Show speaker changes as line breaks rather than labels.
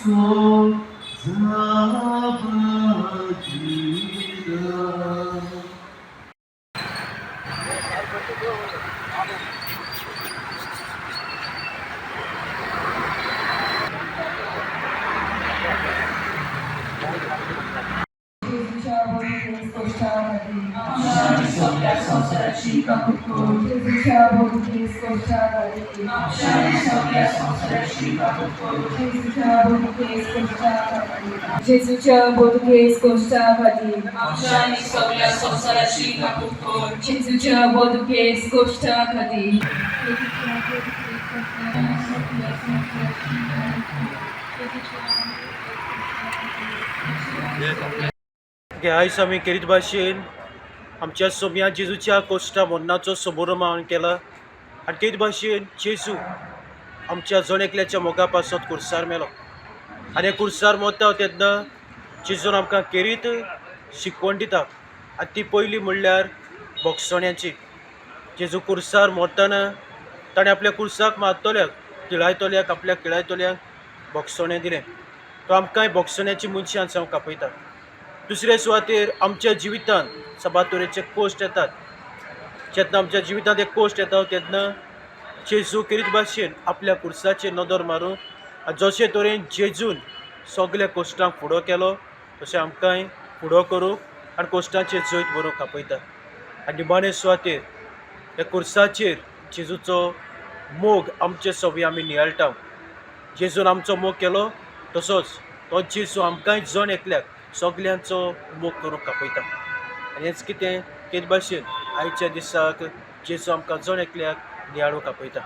जाप दिला.
जेजूच्या बोलकेस कोश्टाखातीर.
आमच्या आनी सगळ्या संवसाराची काकूट कर.
जेजूच्या बोलकेस कोश्टाखातीर.
आमच्या आनी सगळ्या संवसाराची काकूट कर.
जेजूच्या बोलकेस कोश्टाखातीर. जेजूच्या बोलकेस कोश्टाखातीर.
आमच्या आनी सगळ्या संवसाराची काकूट कर.
जेजूच्या बोलकेस कोश्टाखातीर.
आयज आमी केरीत भाशेन आमच्या सोम्या जेजूच्या कोश्टा मरणाचो समारोह केला आनी तेच भाशेन जेजू आमच्या जण एकल्याच्या मोगा पासत कुर्सार मेलो आनी कुर्सार मरता तेन्ना जेजून आमकां केरीत शिकवण दिता आनी ती पयली म्हणल्यार भोगसण्याची. जेजू कुर्सार मरतना ताणें आपल्या कुर्साक मारतल्याक किळायतल्याक आपल्या किळायतल्याक भोगसणें दिलें. तो आमकांय भोगसण्याची मनशां जावंक आपयता. दुसरे सुवातेर आमच्या जिवितांत सभा तरेचे कोश्ट येतात. जेन्ना आमच्या जिवितांत एक कोश्ट येता तेन्ना जेजू केरीत भाशेन आपल्या कुर्साचेर नदर मारून आनी जशे तरेन जेजून सगल्या कोश्टांक फुडो केलो तशें आमकांय फुडो करूंक आनी कोश्टांचेर जैत व्हरूंक आपयता. आनी निमाणे सुवातेर ह्या कुर्साचेर जेजूचो मोग आमचे सवी आमी नियाळटा. जेजून आमचो मोग केलो तसोच तो जेजू आमकांय जण एकल्याक सगल्यांचो मोग करूंक आपयता. आनी हेंच कितें तेच भाशेन आयच्या दिसाक जेजू आमकां जण एकल्याक नियाळूंक आपयता.